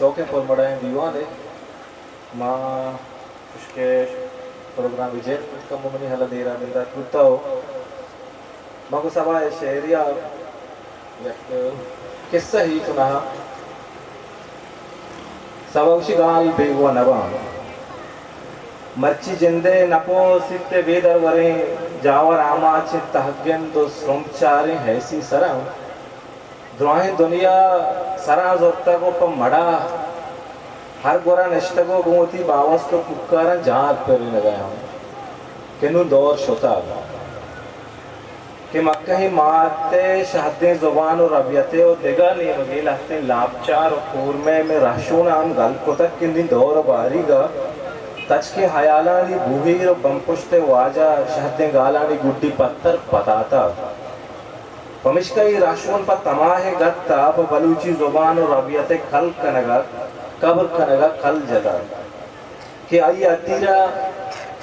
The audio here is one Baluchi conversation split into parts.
اوکیں پرمڑائیں دیوان ء ما اشکے پروگرام جین کم منی حال دیرا بندات بوتا ہو۔ ما گو سبا شعریا یک قصہ ہی تو نہ سبا اسی گال بیگوا نباں۔ مرچی جندے نپو سیت بے دروریں جاور آماچیں تہگند و سرمچاریں حیثی سرا دراہیں دنیا سرا زرتگ و پہ مڑا ہر گورا نشتگ و گوں وتی باوست و کوکاراں جار پرینگا آں کہ نوں دور شتگ کہ مکہیں مات ء شہدیں زبان و ربیت ء و دگہ نیمگے لہتیں لاپچار و کورمہ مئے رہشوناں ہم گل کتگ کہ نی دور و باریگ ء تچکیں ہیالانی بوہیر و بمپشت ء واجہ شہدیں گالانی گڈی پتر پتاتگ۔ پمیشکا اے رہشون پہ تماہ ء گت ء پہ بلوچی زبان و ربیت ء کل کنگ ء کبر کنگ ء کل جتگ کہ آئی ادیر ء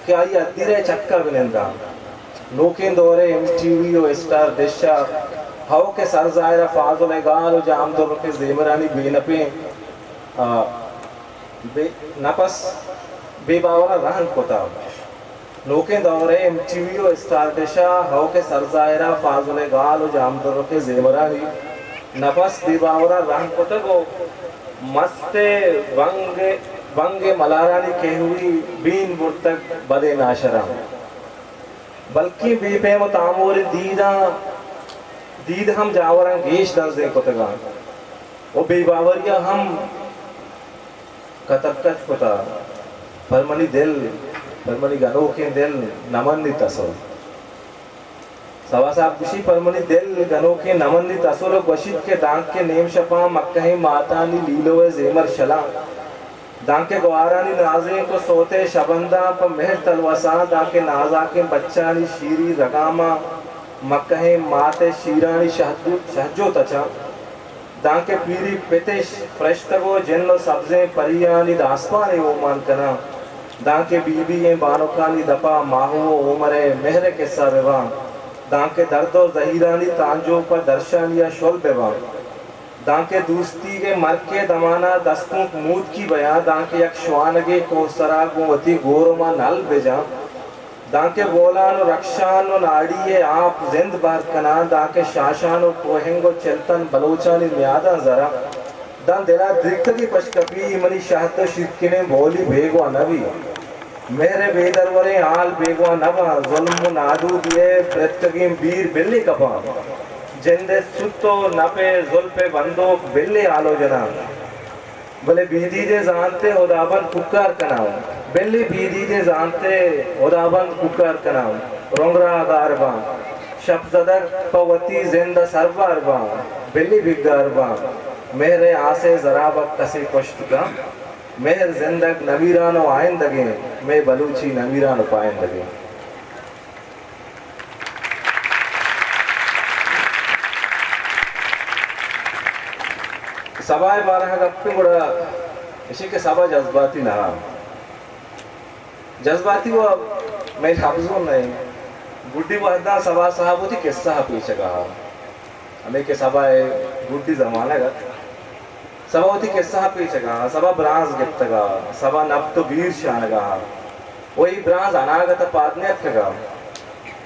کہ آئی ادیر ء چک ء بننداں۔ نوکیں دور ء ایم ٹی وی و اسٹار ڈش ء ہئوک ء سرزاہر ء فاضل ء گال و جامدرک ء زیمرانی بے نپیں، آ، بے نپس بے باوراں رہن کتگ۔ نوکیں دور ء ایم ٹی وی و اسٹار ڈش ء ہئوک ء سرزاہر ء فاضل ء گال و جامدرک ء زیمرانی نپس بے باوراں رہن کتگ و مست ء بنگ ء بنگ ء ملارانی کہوی بین برتگ بدیں ناشراں۔ بلکیں بے پیم و تاموریں دیداں دید ہم جاوراں گیش دنزیں کتگاں و بے باوری ء ہم کترکچ کتہ، پر منی دل، پر منی گنوکیں دل نہ منیت اسل۔ سبا صاحب گوشی، پر منی دل گنوکیں نہ منیت اسل و گوشیت کہ دانکہ نیم شپاں مکہیں ماتانی لیلو ء زیمر شلاں، دانکہ گوارانی نازینک و سوت ء شبنداں پہ مہر تلوساں، دانکہ نازاکیں بچانی شیری رگاماں مکہیں مات ء شیرانی شہدو-، شہجو تچاں۔ دانکہ پیری پت اش پرشتگ و جن و سبزیں پریانی داسپانے اومان کناں۔ دانکہ بی بی ایں بانکانی دپا ماہو و عمر ء مہر ء کسہ بباں۔ دانکہ درد و زہیرانی تانجو پہ درشانی ء شل بباں۔ دانکہ دوستیگ ء مرک ء دمان ء دستونک موتکی بیاں۔ دانکہ یک شوانگے کوہ سرا گوں وتی گورما نل بجاں۔ دانکہ بولان و رکشان و ناڑی ء آپ زند بہر کناں، دانکہ شاشان و کوہنگ و چلتن بلوچانی نیاداں زراں، داں دل ء درکتگی پش کپی، منی شہد و شیرکنیں بولی بیگواہ نہ بی۔ مہر ء بے دروریں ہال بیگواہ نہ باں، ظلم و نادودی ء پرتکگیں بیر بلے کپاں، جند ء سوت و نپ ء زلپ ء بندوک بلے آلو جناں۔ بلے بیدیدیں زانت ء ہدابند کوکار کناں۔ بلے بیدیدیں زانت ء ہدابند کوکار کناں۔ رنگراہ گار باں۔ شپ زدگ پہ وتی زند ء سربار باں۔ بلے بیگار باں۔ مہر ء آس ء زراب ء کسے کشت کن۔ مہر زندگ نمیران و آئندگیں۔ مئے بلوچی نمیران و پائندگیں۔ سبا ء بارہ ء گپ کنت گڑا ایشی کہ سبا جذباتی نہ انت۔ جذباتی و مئے لبزون نہ انت۔ گڈی وہداں سبا صاحب وتی قصہ ء پیچگا انت۔ ہمے کہ سبا ء گڈی زمانگ ات۔ سبا وتی قصہ ء پیچگا، سبا برانز گپتگا، سبا نبت و بیر شانگا، و اے برانز اناگت ء پاد نیتکگا۔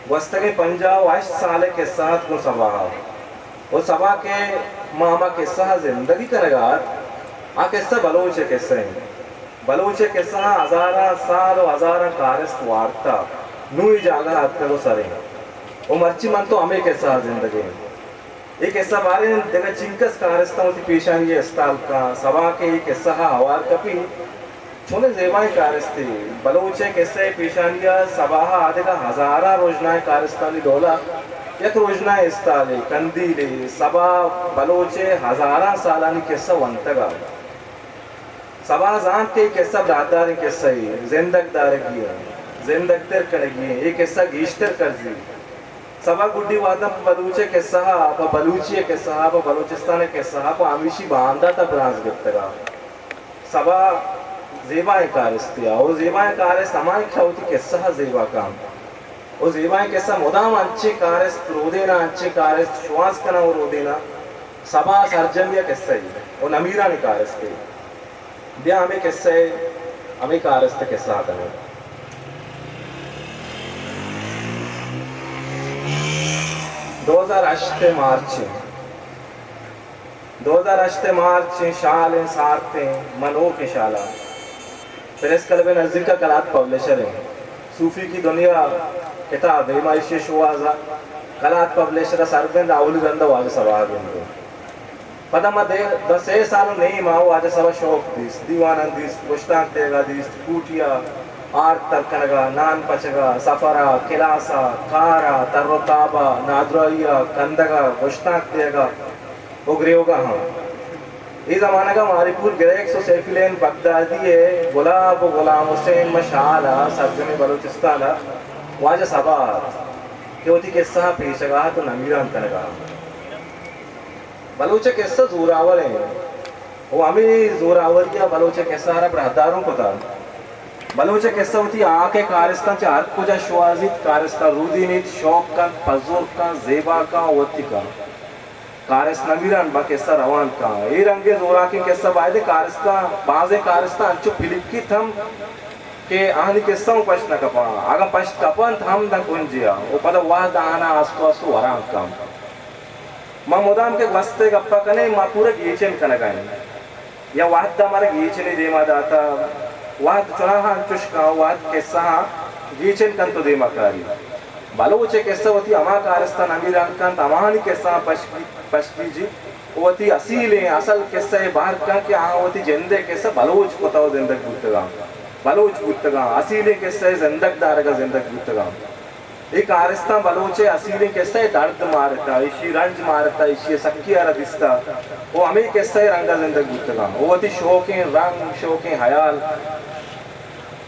گوستگیں پنجاہ و ہشت سال ء قصہ ات گوں سبا ء۔ و سبا کہ ما ہما قصہ ء زندگی کنگا ات، آ قصہ بلوچ ء قصہ انت۔ بلوچ ء قصہ ء ہزاراں سال و ہزاراں کارست وارتہ، نوں اے جاگہ ء اتکگ و سر انت۔ و مرچی من تو ہمے قصہ ء زندگ ایں۔ اے قصہ باریں دگہ چینکس کارستاں وتی پیشانی ء استال کن۔ سبا کہ اے قصہ ء ہوار کپی، چونیں زیبائیں کارستے۔ بلوچ ء قصہ ء پیشانی ء سبا ء آدگہ ہزاراں روژنائیں کارستانی ڈولا یک روژنائیں استالے، کندیلے۔ سبا بلوچ ء ہزاراں سالانی قصہ ونتگ ء۔ سبا زانت کہ اے قصہ براتداریں قصہ یے، زندگ دارگی انت، زندگ تر کنگی انت، اے قصہ گیشتر کرزی۔ سبا گڈی وہداں پہ بلوچ ء قصہ ء، پہ بلوچی ء قصہ ء، پہ بلوچستان ء قصہ ء، پہ ہمیشی باندات ء برانز گپتگ ء۔ سبا زیبائیں کارستے ء، او زیبائیں کارست ہمائیں کہ وتی قصہ ء زیبا کنت۔ او زیبائیں قصہ مدام انچیں کارست رودیناں، انچیں کارست شوانز کناں او رودیناں۔ سبا سرجمی ء قصہ یے، او نمیرانیں کارستے۔ بیا ہمے قصہ ء، ہمے کارست ء قصہ ء کنیں۔ دو ہزار ہشت ء مارچ ء، دو ہزار ہشت ء مارچ ء، شال ء سارت ء، من نوکیں شال ء، پریس کلب ء نزیک ء کلات پبلشر ء، صوفی کی دنیا کتاب ء، ما ایشی ء شوہاز ء کلات پبلشر ء سربند اولی رند ء واجہ سبا ء گندیں۔ پدا ما دے، دہ سے سال ء نیم ء واجہ سبا شوق دیست، دیواناں دیست، گشتانک دیگ ء دیست، کوٹی ء آرت تر کنگ ء، نان پچگ ء، سفر ء، کلاس ء، کار ء، تر و تاب ء، نادراہی ء، کندگ ء، گشتانک دیگ ء و گریوگ ء ہم۔ اے زمانگ ء ماری پور گریکس و سیفی لین بغدادی ء گلاب و غلام حسین ماں شال ء سرجمیں بلوچستان ء واجہ سبا ات کہ وتی قصہ ء پیشگ ء ات و نمیران کنگ ء ات۔ بلوچ ء قصہ زوراور انت و ہمے زوراوری ء بلوچ ء قصہ ء را براہداروں کتگ۔ بلوچ ء قصہ وتی ہاک ء کارستاں چہ ہر کجا شوہازیت، کارستاں رودینیت، شوق کنت، پزور کنت، زیبا کنت و وتی کنت۔ کارست نمیران بہ قصہ روان کنت۔ اے رنگیں زوراکیں قصہ بایدیں کارستاں، بازیں کارستاں انچو پلکیت ہم کہ آہانی قصہ اوں پشت نہ کپاں۔ اگاں پشت کپنت ہم داں کنجے ء و پدا وہد آہاناں آستو آستو وران کنت۔ ما مدام کہ گوست ء گپ ء کنیں، ما پورا گیچن کنگ ء ایں۔ یا وہد ء مارا گیچنے دیما داتہ، وہد چوناہا انچش کن، وہد قصہاں گیچن کنت و دیما کاری۔ بلوچ ء قصہ وتی ہما کارستاں نمیران کنت، ہماہانی قصہاں پشکی-، پشکیجی و وتی اصیلیں اصل قصہ ء بہر کن کہ آہاں وتی جند ء قصہ بلوچ کتہ و زندگ بوتگاں، بلوچ بوتگاں، اصیلیں قصہ ء زندگ دارگ ء زندگ بوتگاں۔ اے کارستاں بلوچ ء اصیلیں قصہ ء درد مارتہ، ایشی رنج مارتہ، ایشی ء سکی ء را دیستہ و ہمے قصہ ء رنگ ء زندگ بوتگاں و وتی شوکیں رنگ، شوکیں ہیال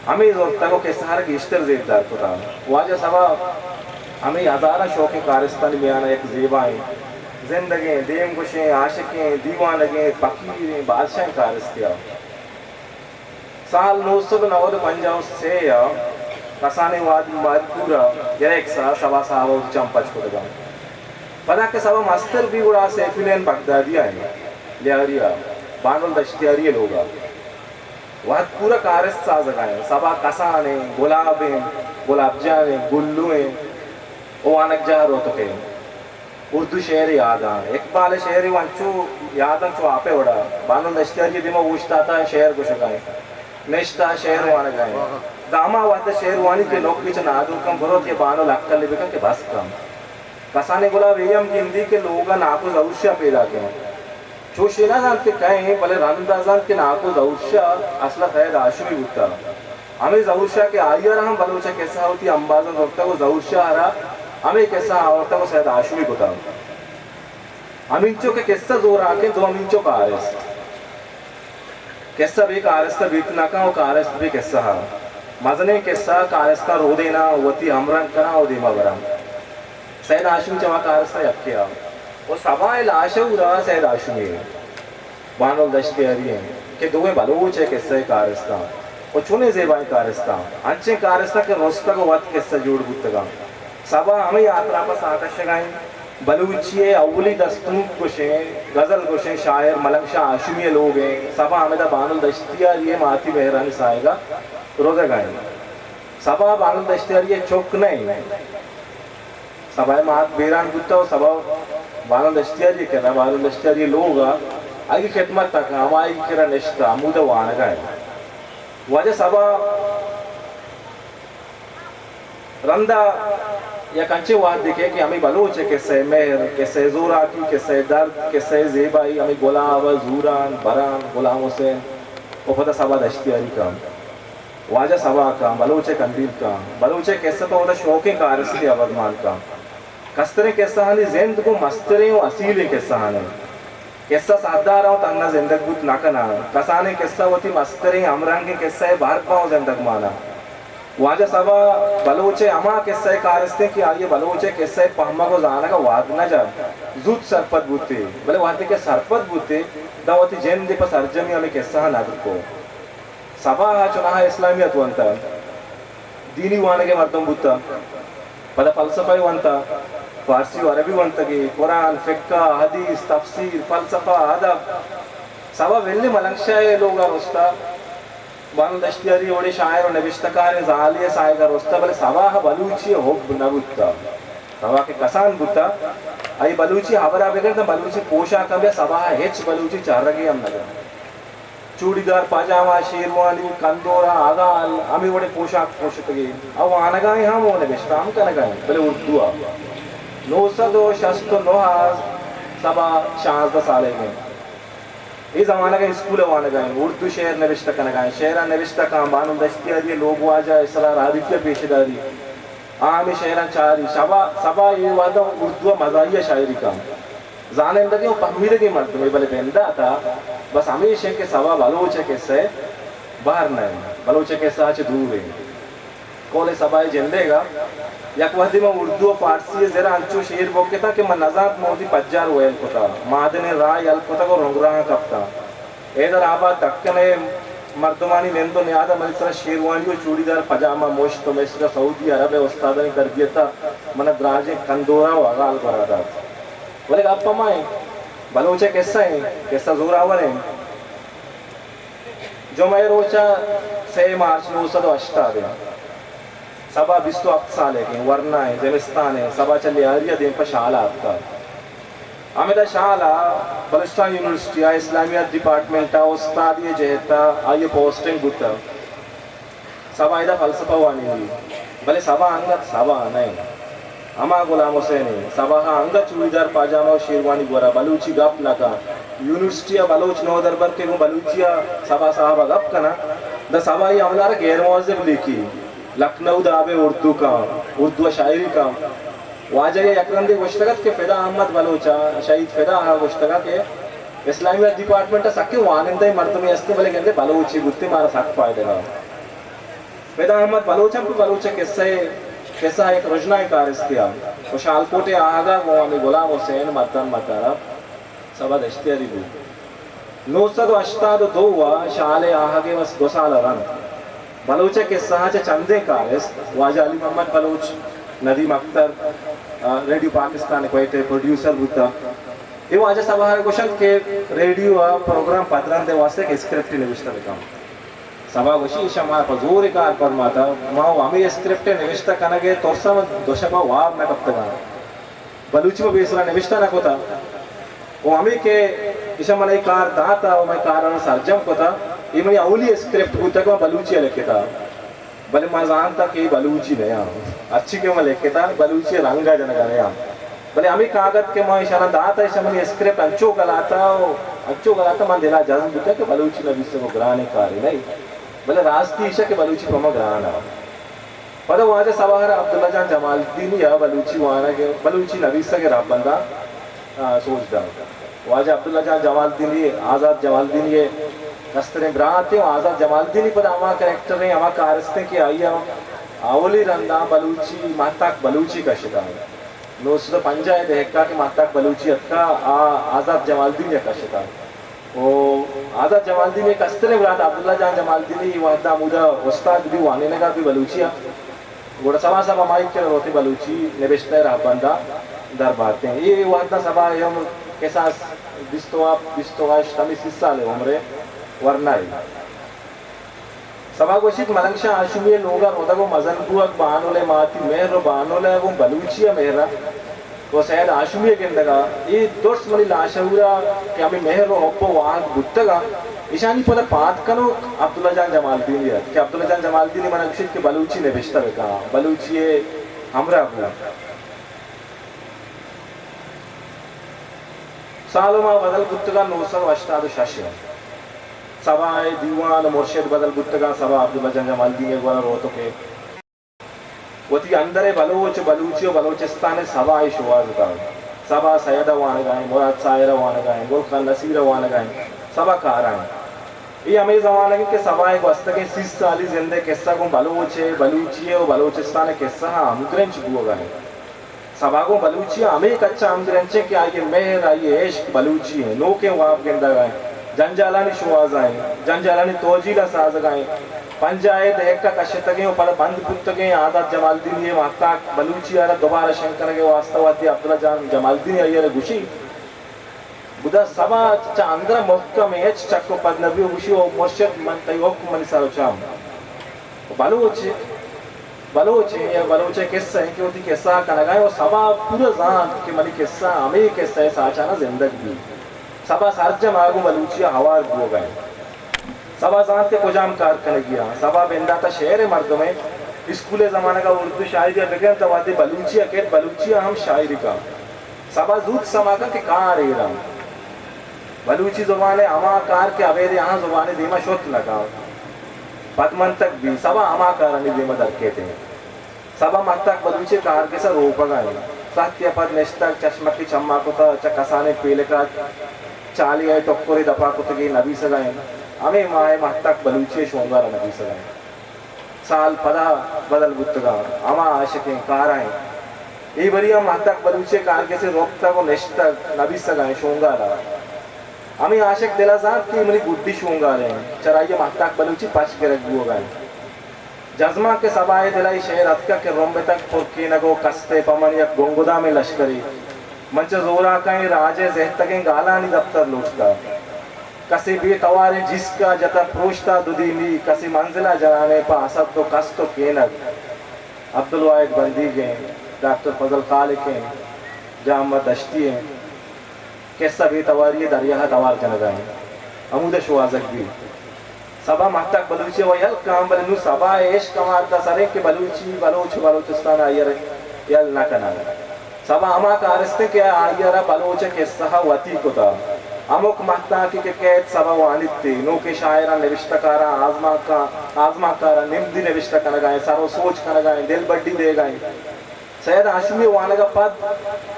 ہمے زرتگ و قصہ ء را گیشتر زیبدار کتہ۔ واجہ سبا ہمے ہزاراں شوکیں کارستانی میان ء یک زیبائیں زندگیں، دیمگوشیں، عاشقیں، دیوانگیں، پکیریں، بادشاہیں کارستے ء۔ سال نو سد و نود و پنجاہ و سے ء کسانیں وہد مادپور ء گریکس ء سبا صاحب ء وتی چم پچ کتگ انت۔ پدا کہ سبا مستر بی گڑا سیفی لین بغدادی ء انت، لیاری ء بانل دشتیاری ء لوگ ء۔ وہد پورا کارست سازگ ء انت۔ سبا کسانیں، گلابیں، گلاب جانیں، گلویں و وانگجاہ روتکیں۔ اردو شعر یاد آں۔ اقبال ء شعر و انچو یاد آں چو آپ ء وڑا۔ بانل دشتیاری ء دیما اوشتاتہ ء شعر گوشگ ء انت۔ نشتہ ء شعر وانگ ء انت۔ داں ہما وہد ء شعر وانی کہ نوک چہ نادوکاں بروت یا بانل ہکل بکن کہ بس کن۔ کسانیں گلاب اے ہم گندی کہ لوگ ء ناکو ظہور شاہ پیداک انت۔ چوشی نہ زانت کہ کئے انت، بلے رند ء زانت کہ ناکو ظہور شاہ اصل ء سید ہاشمی بوتہ۔ ہمے ظہور شاہ کہ آئی ء را ہم بلوچ ء کسہ ء وتی امبازاں زرتگ و ظہور شاہ ء را ہمے کسہ آورتگ و سید ہاشمی کتگ۔ ہمینچو کہ کسہ زوراک انت، دو ہمینچو کارست۔ کسہ بے کارست ء بیت نہ کن و کارست بے کسہ ء۔ مزنیں کسہ کارستاں رودیناں، وتی ہمرنگ کناں و دیما براں۔ سید ہاشمی چہ ہما کارستاں یکے ء و سبا ء لاشعور ء سید ہاشمی ء بانل دشتیاری انت کہ دوئیں بلوچ ء کسہ ء کارستاں و چونیں زیبائیں کارستاں، انچیں کارستاں کہ رستگ و وت کسہ جوڑ بوتگاں۔ سبا ہمے آتراپ ء ساہ کشگ ء انت۔ بلوچی ء اولی دستونک گوشیں، غزل گوشیں شاعر ملنگ شاہ ہاشمی ء لوگ انت۔ سبا ہمدا بانل دشتیاری ء ماتی مہرانی ساہگ ء رودگ ء انت۔ سبا بانل دشتیاری ء چک نہ انت۔ سبا ء مات بیران بوتہ و سبا بانل دشتیاری ء کرا، بانل دشتیاری ء لوگ ء آئی خدمت ء کن، ہمائی کرا نشتہ، ہمود ء وانگ ء انت۔ واجہ سبا رندا یک انچیں وہدے کہ، کہ ہمے بلوچ ء کسہ ء مہر، کسہ ء زوراکی، کسہ ء درد، کسہ ء زیبائی، ہمے گلاب ء زوران، بران، غلام حسین و پدا سبا دشتیاری کن۔ واجہ سبا کن، بلوچ ء کندیل کن۔ بلوچ ء کسہ پہ وتا شوکیں کارستے ابدمان کن۔ کستریں کسہانی زند گوں مستریں و اصیلیں کسہان انت۔ کسہ ساہدار ء تہنا زندگ بوت نہ کناں۔ کسانیں کسہ وتی مستریں ہمرنگیں کسہ ء بہر کن و زندگ ماناں۔ واجہ سبا بلوچ ء ہما کسہ ء کارست انت کہ آئی ء بلوچ ء کسہ ء پہمگ و زانگ ء وہد نہ جت، زوت سرپد بوتے، بلے وہدے کہ سرپد بوتے، داں وتی جند ء پہ سرجمی ہمے کسہاں ندر کو۔ سبا ء چوناہا اسلامیت ونتہ، دینی وانگیں مردم بوتہ، پدا فلسفہ ء ونتہ، فارسی و عربی ونتگے، قرآن، فقہ، حدیث، تفسیر، فلسفہ، ادب، سبا ویل ملنگ شاہ ءِ لوگ ءَ رستا، بانو دشتیاری وڑیں شاعر و نبشتہ کاریں زالے ءِ ساہگ ءَ رستا، بلے سبا ءَ بلوچی ءِ حب نہ بوتا۔ سبا کہ کسان بوتا، آئی بلوچی ہبر ءَ بگر داں بلوچی پوشاک ءَ بیا سبا ءَ ہچ بلوچی چرگے ہم نہ دنت۔ چوڑیدار، پاجامہ، شیروانی، کندورہ، اگال، ہمے وڑیں پوشاک پوشتگی۔ او وانگائیں ہم و نبشتہ ہم کنگائیں، بلے اردو ءَ۔ نو سد و شست و نہ ءَ سبا شانزدہ سالے گیں۔ اے زمانگ ءَ اسکول ءَ وانگائیں، اردو شعر نبشتہ کنگائیں، شعراں نبشتہ کاں، بانو دشتیاری ءِ لوگ واجہ اسرار عارفی ءَ پیش داری۔ آ ہمے شعراں چاری۔ سبا، سبا اے وہد ءَ اردو ءَ مزاحیہ شاعری کاں۔ زانندگیں و پہمیدگیں مردمے، بلے بندات ءَ بس ہمیش انت کہ سبا بلوچ ءِ کسہ ءِ بہر نہ انت، بلوچ ءِ کسہ ءَ چہ دور انت۔ قول سبا ءِ جندیگ ءَ یک وہدے من اردو و فارسی ءِ زر ءَ انچو شعر بکتاں کہ من نزانت من وتی پجار ویل کتگ، مادنیں راہ یل کتگ و رنگراہاں کپتاں۔ حیدر آباد دکن ءِ مردمانی نند و نیاد ءَ منی سرا شیروانی و چوڑیدار، پجامہ، مشت و مصر ءِ سعودی عرب ءِ استادانی تربیت ءَ من ءَ دراجیں کندورہ و اگال گورا دات۔ بلے گپ ہما انت، بلوچ ءِ کسہ انت، کسہ زوراور انت۔ جمعہ ءِ روچ ءَ سئے مارچ نو سد و ہشتاد انت۔ سبا بیست و ہپت سالے گیں، ورنا انت، زمستان انت، سبا چہ لیاری ءَ دیم پہ شال ءَ اتکگ۔ ہمدا شال ءَ بلوچستان یونیورسٹی ءِ اسلامیات ڈیپارٹمنٹ ءَ استادی ءِ جہت ءَ آئی ءِ پوسٹنگ بوتگ۔ سبا ادا فلسفہ وانینی، بلے سبا انگت سبا نہ انت۔ ہما غلام حسین انت۔ سبا ءَ انگت چوڑیدار، پاجامہ و شیروانی گورا، بلوچی گپ نہ کن۔ یونیورسٹی ءَ بلوچ نودربر کہ گوں بلوچی ءَ سبا صاحب ءَ گپ کناں، داں سبا ءَ ہمدار ءَ غیر مہذب لیکھی۔ لکھنؤ داب ءَ اردو کاں، اردو ءَ شاعری کاں۔ واجہ ءَ یک رندے گوشتگ ات کہ فدا احمد بلوچ ءَ، شہید فدا ءَ گوشتگ ات کہ اسلامیات ڈیپارٹمنٹ ءَ سکیں وانندہ مردمے ہستیں، بلے گندے بلوچے بوتیں، مارا سک فائدگ ءَ۔ فدا احمد بلوچ ہم پہ بلوچ ءِ کسہ ءَ، کسہ ءَ یک رژنائیں کارستے ءَ و شالکوٹ ءِ آہگ ءَ گوں ہمے غلام حسین مردان مردان ءَ سبا دشتیاری بوت۔ نو سد و ہشتاد و دو ءَ شال ءِ آہگ ءَ بس دو سال ءَ رند۔ بلوچ ءِ کسہ ءَ چہ چندیں کارست، واجہ علی محمد بلوچ، ندیم اختر، آ، ریڈیو پاکستان ءِ کوئٹہ ءِ پروڈیوسر بوتگ۔ اے واجہ سبا ءَ گوشنت کہ ریڈیو ءَ پروگرام پدرند ءِ واستہ یک اسکرپٹے نبشتہ بکن۔ سبا گوشی، ایشاں ما پہ زور کار پرماتا، ما و ہمے اسکرپٹ ءِ نبشتہ کنگ ءِ ترس ءَ من دو شپ ءَ واب نہ کپتگ آں۔ بلوچی پہ پیسرا نبشتہ نہ کتا۔ و ہمے کہ ایشاں من اے کار داتا و من کاراں سرجم کتا، اے منی اولی اسکرپٹ بوتگ، من بلوچی ءَ لکھتا۔ بلے من زانتا کہ اے بلوچی نیاں۔ ہرچی کہ من لکھتا، بلوچی رنگ ءَ جنگ ءَ نیاں۔ بلے ہمے کاگد کہ من ایشاناں داتا، ایشاں منی اسکرپٹ انچو گلاتا و انچو گلاتا، من دل ءَ جزم بوتا کہ بلوچی نبیسگ و گرانیں کارے نہ۔ بلے راستی ایش کہ بلوچی پہ من گران ءَ۔ پدا واجہ سبا ءَ را عبداللہ جان جمالدینی ءَ بلوچی وانگ، بلوچی نبیسگ ءِ رہبنداں، آ، سوج دات۔ واجہ عبداللہ جان جمالدینی، آزات جمالدینی ءِ کستریں برات ایں۔ آزات جمالدینی پدا ہما کریکٹر ایں، ہما کارست ایں کہ آئی ءَ اولی رندا بلوچی، ماہتاک بلوچی کشتا۔ نو سد و پنجاہ ءِ دہک ءَ کہ ماہتاک بلوچی اتکا، آ آزات جمالدینی ءَ کشتا۔ و آزات جمالدینی ءِ کستریں برات عبداللہ جان جمالدینی اے وہدا ہمودا استاد بی، وانینگا بی بلوچی ءَ۔ گڑا سبا سبا مائی کرا روت بلوچی نبشتہ ءِ رہبندا در بارتیں۔ اے وہدا سبا ءِ عمر کساس بیست و ہپت، بیست و ہشت، ہمے سی سال ءِ عمر ءِ ورنا ءَ۔ سبا گوشیت، ملنگ شاہ ہاشمی ءِ لوگ ءَ رودگ و مزن بوگ، بانل ءِ ماتی مہر و بانل ءِ گوں بلوچی ءِ مہر ءَ و سید ہاشمی ءِ گندگ ءَ، اے درست منی لاشعور ءَ کہ ہمے مہر و حب و واہگ بوتگ ءَ، ایشانی پدا پاد کنوک عبداللہ جان جمالدینی ات کہ عبداللہ جان جمالدینی من ءَ گوشیت کہ بلوچی نبشتہ بکن، بلوچی ءِ ہمراہ بو۔ سال و ماہ بدل بوتگ ءَ، نو سد و ہشتاد و شش ءَ سبا ءِ دیوان و مرشد بدل بوتگ ءَ، سبا عبداللہ جان جمالدینی ءِ گورا روتک ءَ وتی اندر ءِ بلوچ، بلوچی و بلوچستان ءِ سبا ءِ شوہاز دات۔ سبا سید ءَ وانگ ءَ ایں، مراد ساحر ءَ وانگ ءَ ایں، گل خان نصیر ءَ وانگ ءَ ایں، سبا کار ءَ ایں۔ اے ہمے زمانگ ایں کہ سبا ءِ گوستگیں سی سالی زند ءِ کسہ گوں بلوچ ءِ، بلوچی ءِ و بلوچستان ءِ کسہ ءَ ہمگرنچ بوگ ءَ ایں۔ سبا گوں بلوچی ءَ ہمے کچ ءَ ہمگرنچ ایں کہ آئی ءِ مہر، آئی ءِ عشق بلوچی ایں، نوکیں واب گندگ ءَ ایں، جنجالانی شوہاز ءَ ایں، جنجالانی توجیل ءَ سازگ ءَ ایں۔ پنجاہ ءِ دہک ءَ کشتگیں و پدا بند بوتگیں آزات جمالدینی ءِ ماہتاک بلوچی ءَ را دوبارہ شنگ کنگ ءِ واستہ وہدے عبداللہ جان جمالدینی آئی ءَ را گوشی، گدا سبا چہ اندر ءَ مھکم ایں، ھچ چک ءُ پد نہ بی ءُ گوشی، او مرشد، من تئی ھکم منی سر ءَ چم۔ بلوچ، بلوچ ایں، یا بلوچ ءِ کسہ ایں کہ وتی کسہ ءَ کنگ ءَ ایں ءُ سبا پورا زانت کہ منی کسہ ھمے کسہ ءِ ساچان ءَ زندگ بی۔ سبا سرجم آ گوں بلوچی ءَ ھوار بوگ ءَ ایں۔ سبا زانت کہ کجام کار کنگی ءَ۔ سبا بندات ءَ شعر ءِ مردم ایں۔ اسکول ءِ زمانگ ءَ اردو شاعری ءَ بگر تہ وھدے بلوچی ءَ کیت، بلوچی ءَ ھم شاعری کنت۔ سبا زوت سما کنت کہ کار ایر اَنت۔ بلوچی زبان ءِ ھما کار کہ ابید ءَ آھاں زبان ءِ دیم ءَ شت نہ کنت، پدمنتگ بی، سبا ھما کارانی دیم ءَ در کیت ایں۔ سبا مھتاک بلوچی ءِ کارگس ءَ روپگ ءَ ایں۔ سھتے ءَ پد نشتگ، چشمکے چم ءَ کتگ، چہ کسانیں پیلک ءَ چالی ءِ ٹکرے دپ ءَ کتگ ءُ نبیسگ ءَ ایں۔ ھمے ماہ ءَ مھتاک بلوچی ءِ شونگال ءَ نبیسگ ءَ ایں۔ سال پدا بدل بوتگ اَنت، ھما عاشقیں کار ءَ ایں۔ اے بری ھم مھتاک بلوچی ءِ کارگسے روپتگ ءُ نشتگ، نبیسگ ءَ ایں شونگال ءَ۔ ھمے عاشق دل ءَ زانت کہ اے منی گڈی شونگال ایں، چرآئی ءَ مھتاک بلوچی پچ گرگ بوگ ءَ ایں۔ جزماں کہ سبا ءِ دل ءَ اے شعر اتکگ کہ رمبتگ پرکینگ ءُ کست ءَ پہ من یک گنگدامیں لشکرے۔ من چہ زوراکیں راج ءِ زھتگیں گالانی دپتر لوٹتہ۔ کسے بے تواریں جیسک ءَ جتہ پروشتہ دودیمی، کسے منزل ءَ جنان ءَ پہ حسد ءُ کست ءُ کینگ۔ عبدالواحد بندیگ ایں، ڈاکٹر فضل خالق ایں، جان محمد دشتی ایں۔ کسہ بے تواری ءِ دریا ءَ توار جنگ ءَ ایں۔ ھمود ءَ شوھازگ بیت۔ سبا مھتاک بلوچی ءَ وَ یل کاں، بلے نوں سبا ءِ عشق ھما حد ءَ سر ایں کہ بلوچی، بلوچ ءُ بلوچستان ءَ آئی ءَ را یل نہ کناں۔ سبا ھما کارست ایں کہ آئی ءَ را بلوچ ءِ کسہ ءَ وتی کتہ۔ ھمک مھتاکے کہ کئیت سبا وانیت ئے، نوکیں شاعراں، نبشتہ کاراں، آزمانکاں، آزمانکاراں نمدی نبشتہ کنگ ءَ ایں، سر ءُ سوج کنگ ءَ ایں، دلبڈی دیگ ءَ ایں۔ سید ھاشمی ءِ وانگ ءَ پد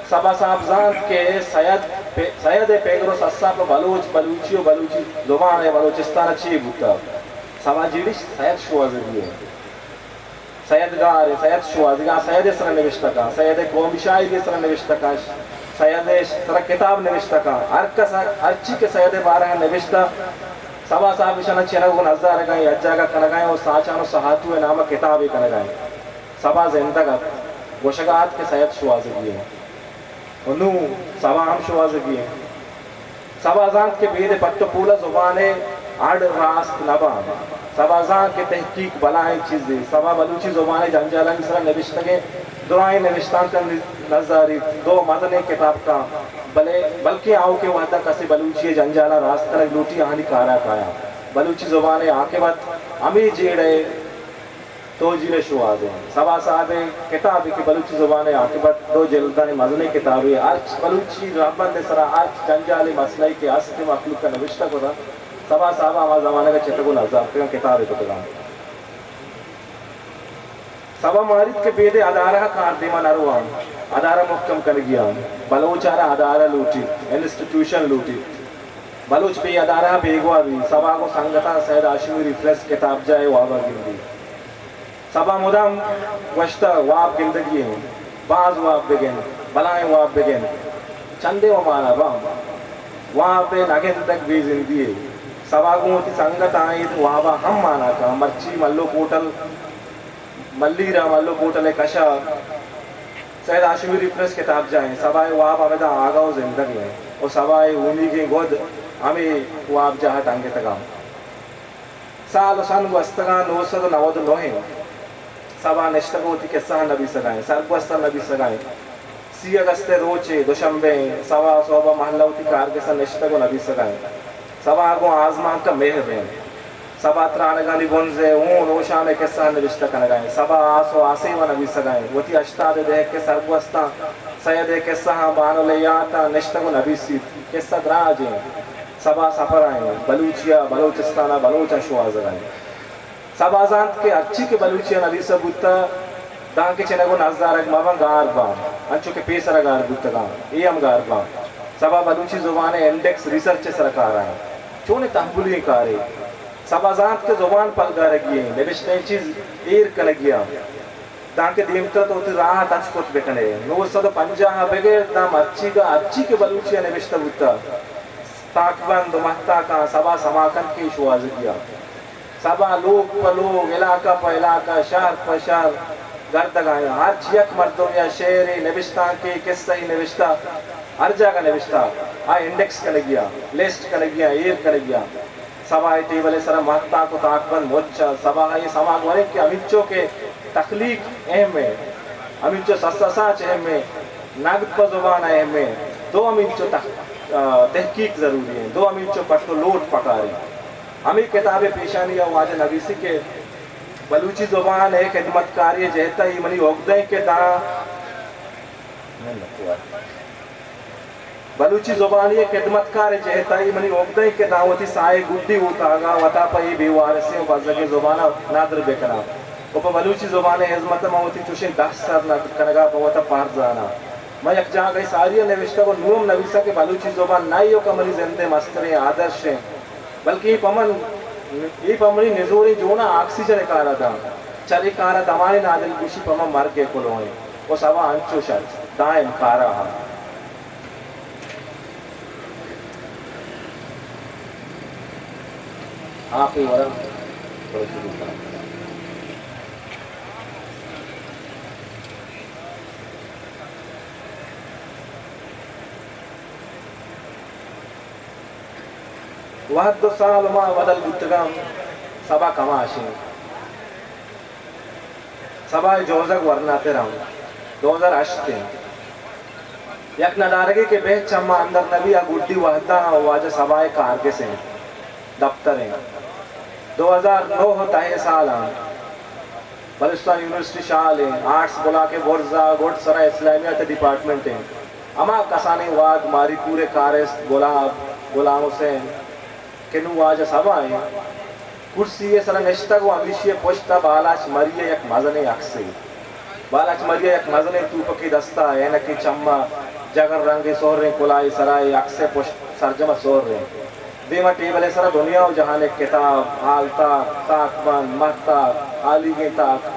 سبا صاحب زانت کہ سید پہ-، سید ءِ پگر ءُ سسا پہ بلوچ، بلوچی ءُ بلوچی زبان ءَ بلوچستان ءَ چے بوتگ۔ سبا جیڑیش سید شوھازگی ایں۔ سید گار ایں، سید شوھازگ ءَ، سید ءِ سر ءَ نبشتہ کن، سید ءِ قومی شاعری ءِ سر ءَ نبشتہ کن، سید ءِ سر ءَ کتاب نبشتہ کن۔ ھر کس ءَ ھرچی کہ سید ءِ بارہ ءَ نبشتہ، سبا صاحب ایشاں چنگ ءُ نزارگ ءَ ایں، یکجاگہ کنگ ءَ ایں ءُ ساچان ءُ سھاتو ءِ نام ءَ کتابے کنگ ءَ ایں۔ سبا زندگ اَت، گوشگ ءَ اَت کہ سید شوھازگی ایں۔ ءُ نوں سبا ھم شوھازگی ایں۔ سبا زانت کہ بید ءِ پٹ ءُ پول ءَ زبان ءِ اڑ راست نہ باں۔ سبا زانت کہ تحقیق بلاھیں چیزے۔ سبا بلوچی زبان ءِ جنجالانی سر ءَ نبشتگیں درائیں نبشتانکاں نزاریت، دو مزنیں کتاب کاں، بلے بلکیں آؤکیں وھد ءَ کسے بلوچی ءِ جنجالاں راست کنگ لوٹی، آھانی کار ءَ کایاں۔ بلوچی زبان ءِ عاقبت ھمے جیڑہ ءِ توجیل ءِ شوھاز ایں۔ سبا صاحب ءِ کتابے کہ بلوچی زبان ءِ عاقبت، دو جلدانی مزنیں کتابے، ھرچ بلوچی رھبند ءِ سر ءَ ھرچ جنجالے مسئلہ ئے کہ ھست ایں مخلوق ءَ نبشتہ کتہ، سبا صاحب ءَ ھما زمانگ ءَ چتگ ءُ نزارتگ اَنت، کتابے کتگ اَنت۔ سبا ماریت کہ بید ءِ ادارہ ءَ کار دیم ءَ نہ رواں، ادارہ مھکم کنگی اَنت، بلوچ ءَ را ادارہ لوٹیت، انسٹیٹیوشن لوٹیت۔ بلوچ بے ادارہ ءَ بیگواہ بیت۔ سبا گوں سنگتاں سید ھاشمی ریفرنس کتابجاہ ءِ واب ءَ گندیت۔ سبا مدام گوشتہ، واب گندگی ایں، باز واب بگند، بلاھیں واب بگند، چندے وَ مانا باں۔ واب ءِ نہ گندگ بے زندی یے۔ سبا گوں وتی سنگتاں اے واب ءَ ھم مانا کن۔ مرچی ملوک ھوٹل، ملیر ءَ ملوک ھوٹل ءِ کش ءَ سید ھاشمی ریفرنس کتابجاہ ایں۔ سبا ءِ واب ھمدا آگاہ ءُ زندگ ایں ءُ سبا ءِ اومیگیں گد ھمے وابجاہ ءَ ٹنگتگ اَنت۔ سال ءُ سن گوستگ اَنت، نو سد ءُ نود ءُ نھ اِنت۔ سبا نشتگ ءُ وتی کسہاں نبیسگ ءَ اِنت، سرگوستاں نبیسگ ءَ اِنت۔ سی اگست ءِ روچے، دوشنبے اِنت، سبا سہب ءَ مھلہ وتی کارگس ءَ نشتگ ءُ نبیسگ ءَ اِنت۔ سبا گوں آزمانک ءَ مھر اِنت۔ سبا ترانگانی بنز ءَ ھون ھوشام ءِ کسہاں نبشتہ کنگ ءَ اِنت۔ سبا آس ءُ آسیب ءَ نبیسگ ءَ اِنت۔ وتی ھشتاد ءِ دھک ءِ سرگوستاں، سید ءِ کسہاں، بانل ءِ یاتاں نشتگ ءُ نبیسیت۔ کسہ دراج اِنت۔ سبا سپر ءَ اِنت، بلوچی ءَ، بلوچستان ءَ، بلوچ ءَ شوھازگ ءَ اِنت۔ سبا زانت کہ ھرچی کہ بلوچی ءَ نبیسگ بوتہ، دانکہ چنگ ءُ نزارگ مہ باں، گار باں، انچو کہ پیسر ءَ گار بوتگ اَنت، اے ھم گار باں۔ سبا بلوچی زبان ءِ انڈیکس ریسرچ ءِ سر ءَ کار ءَ اِنت۔ چونیں تھمبلیں کارے۔ سبا زانت کہ زبان پلگارگی اِنت، نبشتہ ءِ چیز ایر کنگی اِنت۔ دانکہ دیمتر تو وتی راہ ءَ تچک کت بہ کن ئے۔ نو سد ءُ پنجاہ ءَ بگر داں مرچیگ ءَ ھرچی کہ بلوچی ءَ نبشتہ بوتہ، تاکبند ءُ مھتاکاں سبا سما کنت کہ اے شوھازگی اِنت۔ سبا لوگ پہ لوگ، علاقہ پہ علاقہ، شھر پہ شھر گردگ ءَ اِنت۔ ھرچ یک مردمے ءَ شعرے، نبشتانکے، کسہے نبشتہ، ہر جاگہ نوشتہ، آ انڈیکس کنگی ءَ، لسٹ کنگی ءَ، ایر کنگی ءَ۔ سبا ءِ ٹیبل ءِ سرا مہتاک ءُ تاکبند مچ اَنت۔ سبا ءَ اے سما گوریں کہ ہمینچو کہ تخلیق اہم اِنت، ہمینچو سسا ساچ اہم اِنت، نگد پہ زبان اہم اِنت، دو ہمینچو تح-، آ، تحقیق ضروری اِنت، دو ہمینچو پٹ ءُ لوٹ پکار اِنت۔ ہمے کتاب ءِ پیشانی ءَ واجہ نویسی کہ بلوچی زبان ءِ خدمتکاری ءِ جہت ءَ اے منی اگدہ اِنت کہ داں بلوچی زبان ءِ خدمتکار ءِ جہت ءَ اے منی اگدہ اِنت کہ داں وتی ساہ ءِ گڈی اوتاگ ءَ وتا پہ اے بے وارثیں ءُ بزگیں زبان ءَ ندر بہ کناں ءُ پہ بلوچی زبان ءِ ہزمت ءَ من وتی چوشیں دہ سر ندر کنگ ءَ پہ وتا پہر زاناں۔ من یک جاگہے ساری ءَ نوشتگ ءُ نوں ہم نویساں کہ بلوچی زبان نہ ایوک ءَ منی زند ءِ مستریں آدرش اِنت، بلکیں اے پہ من، اے پہ منی نزوریں جون ءَ آکسیجن ءِ کار ءَ داں۔ چرے کار ءَ دمانے نادلگوشی پہ من مرگ ءِ کلوہ اِنت۔ ءُ سبا انچوش اَت، دائم کار ءَ اَت۔ آپ ءِ ورم، پروشی بوتگ۔ وہد ءُ سال ءُ ماہ بدل بوتگ اَنت، سبا کماش اِنت۔ سبا ءِ جوزگ ورناتر اِنت، دو ہزار ہشت اِنت۔ یک ندارگے کہ بہت چماں اندر نبی، آ گڈی وہد ءَ واجہ سبا ءِ کارگس اِنت، دپتر اِنت۔ دو ہزار نو ءُ دہ ءِ سال اِنت۔ بلوچستان یونیورسٹی شال اِنت، آرٹس بلاک ءِ برز ءَ گڈ سرا اسلامیات ءِ ڈیپارٹمنٹ اِنت۔ ہما کسانیں وہد ماری پور ءِ کارست گلاب، غلام حسین، کہ نوں واجہ سبا اِنت، کرسی ءِ سرا نشتگ ءُ ہمیشی ءِ پشت ءَ بالاچ مری ءِ یک مزنیں اکسے۔ بالاچ مری ءِ یک مزنیں توپکے دست ءَ، عینکے چم ءَ، جگر رنگیں سہریں کلاہے سرا اے اکس ءِ پشت سرجم ءَ سہر اِنت۔ دیم ءَ ٹیبل ءِ سرا دنیا ءُ جہان ءِ کتاب، ہالتاک، تاکبند، مہتاک، ہالیگیں تاک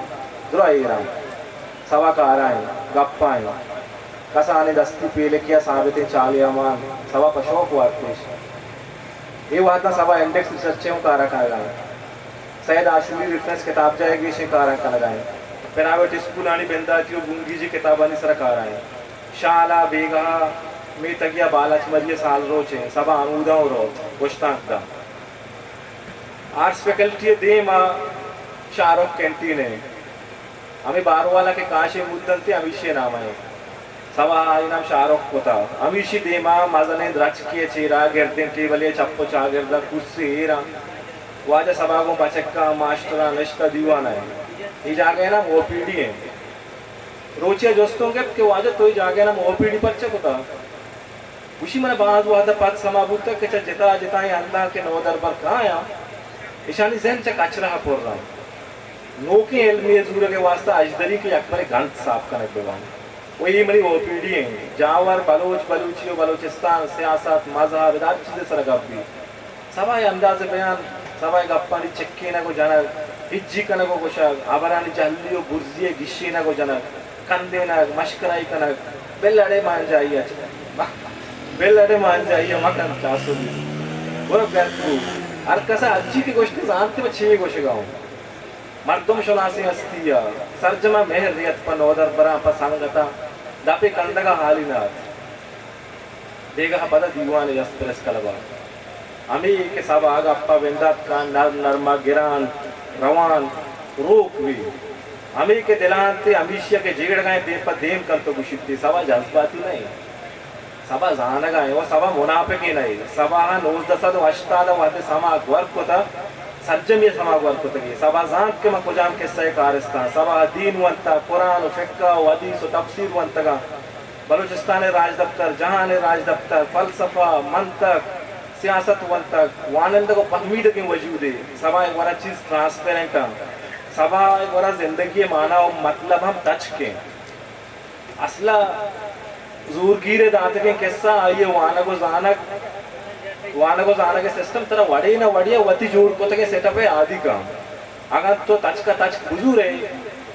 درا ایر اَنت۔ سبا کار ءَ اِنت، گپ ءَ اِنت۔ کسانیں دستی پیلکے ءَ ثابتیں چالے ءَ مان، سبا پہ شوق وارت اِش۔ اے وہداں سبا انڈیکس ریسرچ ءِ ہم کار ءَ کنگ ءَ اِنت۔ سید آشوری ریفرنس کتابجاہ ءِ گیشیں کاراں کنگ ءَ اِنت۔ پرائیویٹ اسکولانی بنداتی ءُ بنگیجی کتابانی سرا کار ءَ اِنت۔ شال ءَ بیگاہ ءَ میتگے ءَ بالاچ مری ءِ سالروچ اِنت، سبا ہمودا اوں روت، گشتانک دنت۔ آرٹس فیکلٹی ءِ دیم ءَ شاہ رخ کینٹین اِنت۔ ہمے باروالا کہ کاشے مودنت، ہمیشی ءِ نام ءَ اِنت۔ سبا ءَ آئی ءِ نام شاہ رخ کتگ۔ ہمیشی دیم ءَ مزنیں درچکے ءِ چیرا گردیں ٹیبلے ءِ چپ ءُ چاگرد ءَ کرسی ایر اَنت۔ واجہ سبا گوں بچکاں، ماسٹراں نشتہ، دیوان ءَ اِنت۔ اے جاگہ ءِ نام او پی ڈی اِنت۔ روچے ءَ جست اوں گپت کہ واجہ تو اے جاگہ ءِ نام او پی ڈی پرچہ کتگ؟ گوشی، من ءَ باز وہد ءَ پد سما بوتگ کہ چہ جتا جتائیں ہنداں کہ نودربر کایاں، اشانی زند چہ کچرہ ءَ پر اَنت۔ نوکیں علمے ءِ زورگ ءِ واستہ اژدری کہ یکبرے گند ساپ کنگ بہ بنت۔ ءُ اے منی او پی ڈی اِنت۔ جاور بلوچ، بلوچی ءُ بلوچستان، سیاست، مذہب، ادا ہر چیز ءِ سرا گپ بیت۔ سبا ءِ انداز بیان، سبا ءِ گپانی چکینگ ءُ جنگ، ہجی کنگ ءُ گوشگ، ہبرانی جہلی ءُ برزی ءِ گیشینگ ءُ جنگ، کندینگ، مشکرائی کنگ، بل اڑے مانجائی ءَ چہ، بل اڑے مانجائی ءَ مکن چاسوبی۔ برو گرد بو۔ ہر کس ءَ ہرچی کہ گوشت زانت پہ چے گوشگ ءَ اوں۔ مردم شناسیں ہستی ءَ سرجم ءَ مہر ریت، پہ نودربراں، پہ سنگتاں دپے کندگ ءَ حالی نہ ات۔ بیگاہ ءَ پدا دیوان ءِ است پریس کلب ءَ۔ ہمے کہ سبا ءَ گپ ءَ بندات کن، نرم نرم ءَ گران روان روک بی۔ ہمے کہ دلانتے ہمیشی ءَ کہ جیڑگ ءَ اِنت، دیم پہ دیم کنت ءُ گوشیت، اے سبا جذباتی نہ اِنت۔ سبا زانگ ءَ اِنت ءُ سبا منافقے نہ اِنت۔ سبا ءَ نوزدہ سد ءُ ہشتاد ءَ وھدے سما گور کتگ، سرجمی ءَ سما گور کتگ ئے۔ سبا زانت کہ من کجام کسہ ءِ کارست آں۔ سبا ءَ دین ونتگ، قرآن ءُ فقہ ءُ حدیث ءُ تفسیر ونتگ آں۔ بلوچستان ءِ راجدپتر، جہان ءِ راجدپتر، فلسفہ، منطق، سیاست ونتگ، وانندگ ءُ پہمیدگیں وجودے۔ سبا ءِ گورا چیز ٹرانسپیرنٹ آں۔ سبا ءِ گورا زندگی ءِ مانا ءُ مطلب ہم تچک ایں۔ اصل ءَ زورگیر ءِ داتگیں کسہ، آئی ءِ وانگ ءُ زانگ، وانگ ءُ زانگ ءِ سسٹم ترا وڑے نہ وڑے ءَ وتی جوڑ کتگیں سیٹ اپ ءَ عادی کن۔ اگاں تو تچک ءَ تچک بزور ئے،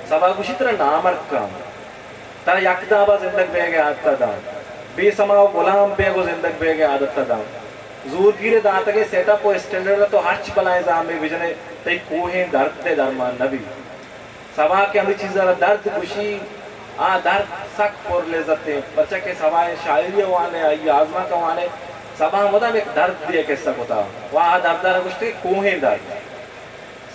سبا گوشی ترا نامرد کن۔ ترا یک داب ءَ زندگ بیگ ءِ عادت ءَ داں۔ بے سما ءُ گلام بیگ ءُ زندگ بیگ ءِ عادت ءَ داں۔ زورگیر ءِ داتگیں سیٹ اپ ءُ اسٹینڈرڈ ءَ تو ہرچ بلائیں زامے بجن ئے، تئی کوہیں درد ءِ درمان نہ بیت۔ سبا کہ ہمے چیز ءَ را درد گوشی، آ درد سک پر لذت انت، پرچا کہ سبا ءِ شاعری ءَ وان ئے، آئی آزمانک ءَ وان ئے، سبا ءَ مدام یک دردے ءِ کسہ کتا و آ درد ءَ را گوشت کہ کوہیں درد۔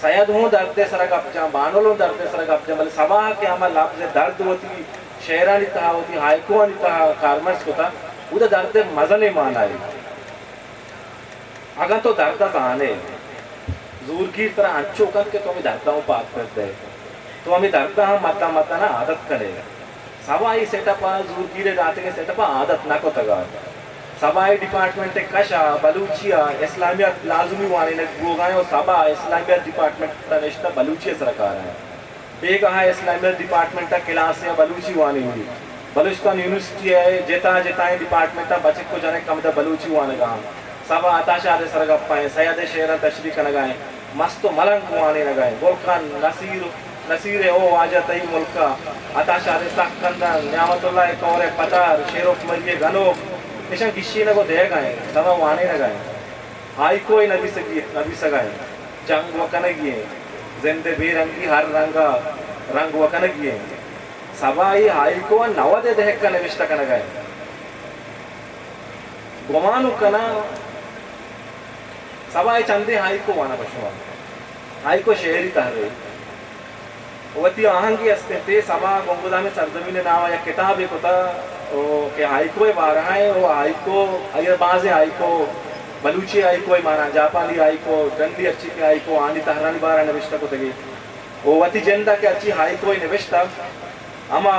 سید ہوں درد ءِ سرا گپ جاں، بانل ہوں درد ءِ سرا گپ جاں، بلے سبا ءَ کہ ہما لبز درد وتی شعرانی تہا، وتی ہائیکوانی تہا کارمرز کتا، اود ءَ درد ءِ مزنیں مانا ئے۔ اگاں تو درد ءَ زان ئے، زورگیر ترا انچو کنت کہ تو ہمے درد ءَ ہوں پاد پر دئے، تو ہمے درد ءَ ہم مداں مداں ءَ عادت کن ئے۔ سبا ءَ اے سیٹ اپ ءَ، زورگیر ءِ داتگیں سیٹ اپ ءَ عادت نہ کتگ ات۔ سبا ءِ ڈیپارٹمنٹ ءِ کش ءَ بلوچی ءَ اسلامیات لازمی وانینگ بوگ ءَ انت و سبا ءَ اسلامیات ڈیپارٹمنٹ ءَ نشتہ بلوچی ءِ سرا کار ءَ انت۔ بیگاہ ءَ اسلامیات ڈیپارٹمنٹ ءَ کلاس ءَ بلوچی وانینگ بیت۔ بلوچستان یونیورسٹی ءِ جتا جتائیں ڈیپارٹمنٹ ءَ بچک و جنک ہمدا بلوچی وانگ ءَ انت۔ سبا عطا شاد ءِ سرا گپ ءَ انت، سید ءِ شعراں تشریح کنگ ءَ انت، مست و ملنگ وانینگ ءَ انت۔ گل خان، نصیر، نصیر ءِ او واجہ تئی ملک ءَ، عطا شاد ءِ سک کندن، نعمت اللہ ءِ کور ءِ پتار، شیروف مری ءِ گنوک، اشاں گیشینگ و دئیگ ءَ انت، سبا وانینگ ءَ انت۔ ہائیکو ءِ نبیسگی، نبیسگ ءَ انت، جنگ و کنگی انت، زند ءِ بے رنگی ہر رنگ ءَ رنگ و کنگی انت۔ سبا ءَ اے ہائیکو ءَ نود ءِ دہک ءَ نبشتہ کنگ ءَ انت۔ گمان کناں سبا ءَ چندے ہائیکو وانگ ءَ شما۔ ہائیکو شعری تہرے وتی آہنگے است انت، اے سبا گنگدام ءِ سرزمین ءِ نام ءَ یک کتابے کتا، او کہ ہائیکو ءِ بارہ ءَ انت، او ہائیکو، آئی ءَ بازیں ہائیکو، بلوچی ہائیکو ءِ مانا، جاپانی ہائیکو، ڈنڈی ہرچی کہ ہائیکو، آہانی تہرانی بارہ ءَ نبشتہ کتگے۔ او وتی جند ءَ کہ ہرچی ہائیکو ءَ نبشتہ، ہما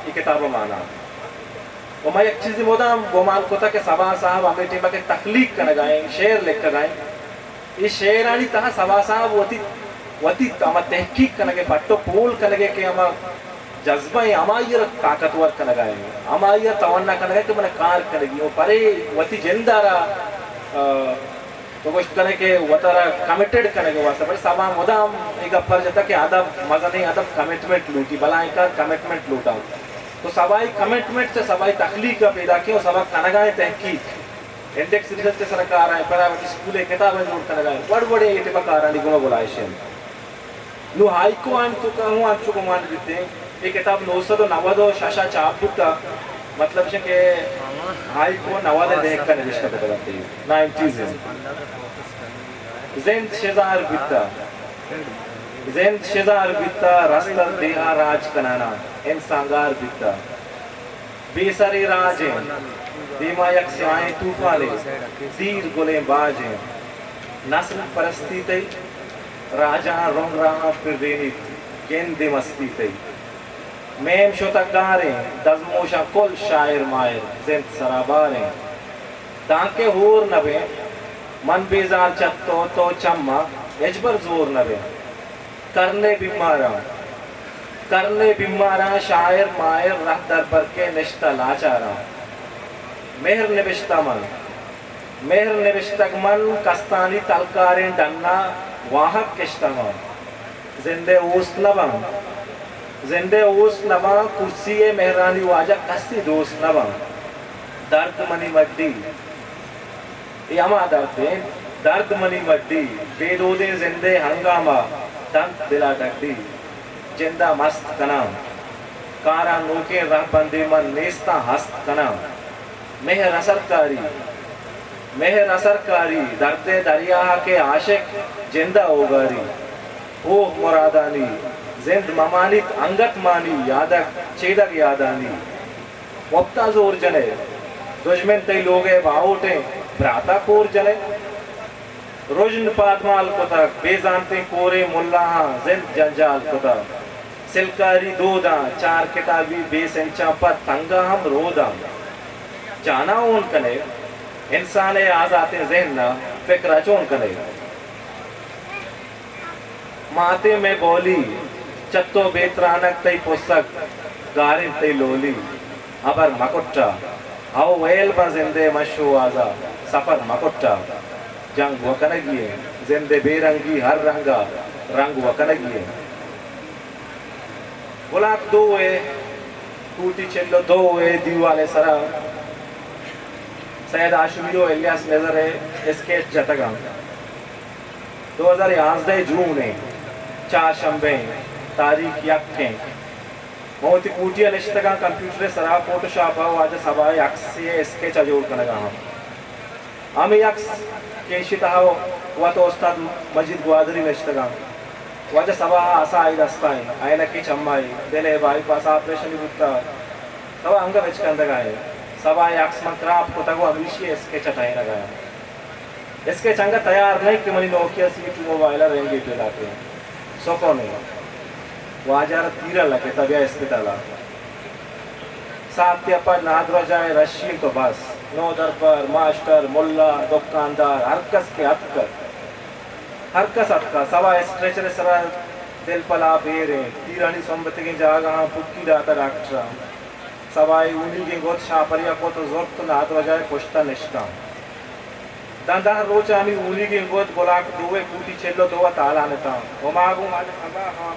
اے کتاب ءِ مانا۔ و ما یک چیزے مدام گمان کتگ کہ سبا صاحب ہمے ٹیم ءَ کہ تخلیق کنگ ءَ انت، شعر لکھگ ءَ انت، اے شعرانی تہا سبا صاحب وتی، وتی ہما تحقیق کنگ ءَ، پٹ و پول کنگ ءَ کہ ہما جذبہ انت، ہمائی ءَ را طاقتور کنگ ءَ انت، ہمائی ءَ را توانا کنگ ءَ کہ من کار کنگی ہوں، پرے وتی جند ءَ را، آ، تو گوشت کنے کہ وتارا کمٹڈ کنگ ءِ واسطہ، بلے سبا مدام اے گپ ءَ جتا کہ ادب، مزنیں ادب کمٹمنٹ لوٹی، بلاہیں کار کمٹمنٹ لوٹا۔ تو سبائی کمٹمنٹ چہ سبائی تخلیق ءَ پیداک ایں و سبا کنگائیں تحقیق، انڈیکس ریسرچ ءِ سرا کار ءَ ایں، پرائیویٹ اسکول ءِ کتاباں جوڑ کنگائیں، وڑ وڑیں اے ٹپا کارانی گوما گلائش انت۔ نوں ہائیکو آں تو کہ ہوں انچو گمان بیتیں، اے کتاب نو سد و نود و شش ءَ چاپ بوتا، مطلب اش کہ ہائیکو نود ءِ دہک ءَ نبشتہ کتگ انت، نائنٹیز انت۔ زند شزار بیتا، زند شزار بیتا، رستر دیہا راج کنانا، انسانگار بیتا۔ بے سریں راج انت، دیما یک سیاہیں طوفانے، زیر گلیں باج انت۔ نسل پرستی تئی، راجاں رنگ راہاں پرینیت، گندے مستی تئی۔ میم شتگ گاریں، دزموشاں کل شاعر ماہر، زند سراباریں۔ دانکہ ہور نہ بیں، من بیزار چہ تو، تو چہ ما، ہچبر زور نہ بیں۔ کرنے بیماراں، کرنے بیماراں، شاعر ماہر رہ در بر کے نشتہ لاچاراں۔ مہر نبشتہ من، مہر نبشتگ من، کستانی تلکاریں ڈنا واہگ کشتہ من۔ زندے اوست نہ باں، زندے اوست نہ باں، کرسی ءِ مہرانی واجہ کسی دوست نہ باں۔ درد منی مڈی، اے ہما درد انت، درد منی مڈی، بے دودیں زندے ہنگامہ دنت دلا ڈڈی۔ جندا مست کناں، کاراں نوکیں رہبندے من نیستاں ہست کناں۔ مہر اثر کاری، مہر اثر کاری، دردے دریا کہ عاشق جندا اوگاری۔ اوہ مرادانی، زند ممانیت انگت مانی، یادگ چیدگ یادانی۔ وپتا زور جنئے، دژمن تئی لوگئے باہوٹیں براتا کور جنئے۔ رژن پادمال کتگ، بے زانتیں کوریں ملاہاں زند جنجال کتگ۔ سلکاری دوداں، چار کتابی بے سنچاں پہ تنگا ہم روداں۔ جانا ہون کنئے، انسانئے آزاتیں ذہنا فکرا چون کنئے۔ ماتیں مئے بولی، چہ تو بے ترانگ تئی پسگ، گار انت تئی لولی۔ ہبر مکٹا، ہئو ویل باں زندئے من شوہازا سفر مکٹا۔ جنگ وکنگی انت، زندئے بے رنگی ہر رنگا رنگ وکنگی انت۔ بلاک دو ءِ کوٹی چل و دو ءِ دیوال ءِ سرا سید ہاشمی و الیاس نزر ءِ اسکیچ جتگ انت۔ دو ہزار یازدہ ءِ جون ءِ چار شنبہ ءِ تاریخ یک ءِ من وتی کوٹی ءَ نشتگاں، کمپیوٹر ءِ سرا فوٹوشاپ ءَ واجہ صبا ءِ عکسے ءِ اسکیچ ءَ جوڑ کنگا آں۔ ہمے عکس کیش ءِ تہا وت استاد مجید گوادری نشتگاں۔ واجہ صبا ءَ عصا آئی دستا ایں، عینکے چما ایں، دل ءِ بائی پاس آپریشن بوتا۔ صبا انگہ بچکندگا ایں۔ صبا ءِ عکس من کراپ کتگ ءُ ہمیشی ءِ اسکیچ ءَ ٹہینگا آں۔ اسکیچ انگہ تیار نہ کہ منی نوکیا سی ٹو موبائل ءَ رنگے پیداک ایں۔ سکون ایں۔ واجہ ءَ را تیر ءَ لگتا، بیا اسپتال ءَ۔ ساعتے ءَ پد نادراہ جاہ ءَ رش ایں تو بس۔ نودربر، ماسٹر، ملا، دکاندار، ہر کس کہ اتکگ، ہر کس اتکا۔ صبا اسٹریچر ءِ سرا دل پہ لاپ ایر ایں۔ تیرانی سمبتگیں جاگہاں پٹی داتا ڈاکٹراں۔ صبا ءِ اولیگیں گد شاپریا کت ءُ زرت ءُ نادراہ جاہ ءِ پشت ءَ نشتاں۔ داں دہ روچ ءَ ہمے اولیگیں گد بلاک دو ءِ کوٹی چل ءُ دو ءَ تالان اتاں۔ ہما گوں واجہ صبا ءَ،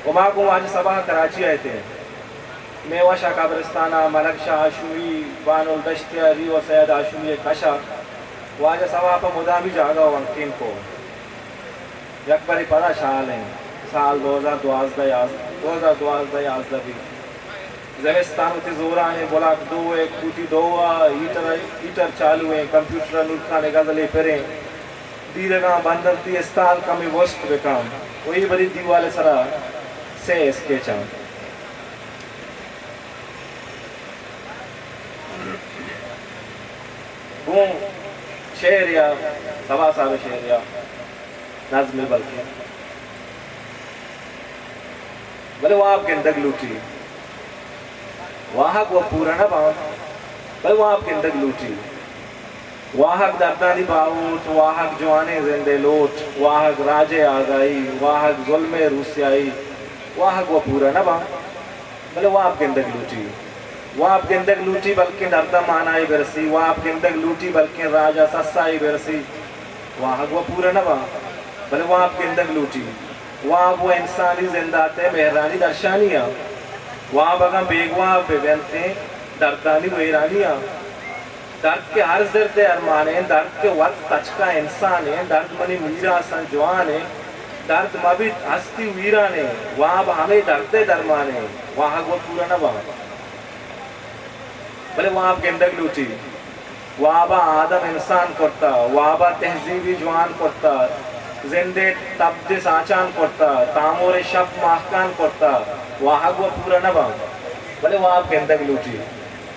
ہما گوں واجہ صبا ءَ کراچی ءَ اتیں۔ مئے وش ءَ قبرستان ءَ ملک شاہ ہاشمی، بانل دشتیاری ءُ سید ہاشمی ءِ کش ءَ واجہ صبا ءَ پہ مدامی جاگہ ءُ ہنکین کو۔ یک برے پدا شال ایں۔ سال دو ہزار دوازدہ یاز-، دو ہزار دوازدہ یازدہ بیت۔ زمستان وتی زورانیں بلاک دو ءِ کوٹی دو ءَ ہیٹر، ہیٹر چالو ایں، کمپیوٹر ءَ نورخان ءِ غزلے پریں۔ دیرگاں بندنتی استال کمے وست بکن ءُ اے بری دیوال ءِ سرا سے اسکیچاں۔ گوں شعر یا صبا صاحب ءِ شعر یا نظمے بلکیں، بلے واب گندگ لوٹی۔ واہگ و پورا نہ باں، بلے واب گندگ لوٹی۔ واہگ دردانی باہوٹ، واہگ جوانیں زندے لوٹ، واہگ راجے آگاہی، واہگ ظلمے روسیاہی، واہگ و پورا نہ باں، بلے واب گندگ لوٹی۔ واب گندگ لوٹی بلکیں درد ءَ مانائے برسی، واب گندگ لوٹی بلکیں راج ءَ سسائے برسی۔ واہگ و پورا نہ باں، بلے واب گندگ لوٹی۔ واب و انسانی زندات ءِ مہرانی درشانی آں۔ واب اگاں بیگواہ بہ بنتیں دردانی ویرانی آں۔ درد کہ ہر زرد ءِ ارمان ایں، درد کہ وت تچکا انسان ایں، درد منی میراث اں جوان ایں، درد مہ بیت ہستی ویران ایں، واب ہمے درد ءِ درمان ایں، واہگ و پورا نہ باں۔ بلے واب گندگ لوٹی۔ واب ءَ آدم انسان کرتا، واب ءَ تہذیبی جوان کرتا، زندے تبد ساچان کرتا، تاموریں شپ ماہکان کرتا، واہگ و پورا نہ باں، بلے واب گندگ لوٹی۔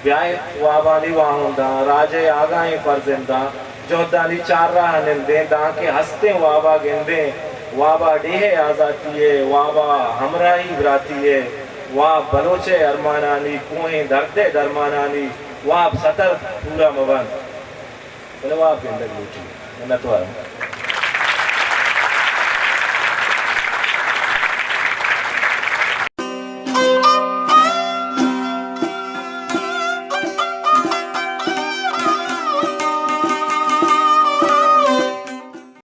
بیائیں وابانی واہنداں، راج ءِ آگاہیں فرزنداں، جہدانی چارراہ ءَ نندیں، دانکہ ہستیں واب ءَ گندیں، واب ءَ ڈیھ ءِ آزاتی ءِ، واب ءَ ہمراہی براتی ءِ، واب بلوچ ءِ ارمانانی، کوہیں درد ءِ درمانانی، واب ستر پورا مہ بنت، بلے واب گندگ لوٹی۔ منتوار۔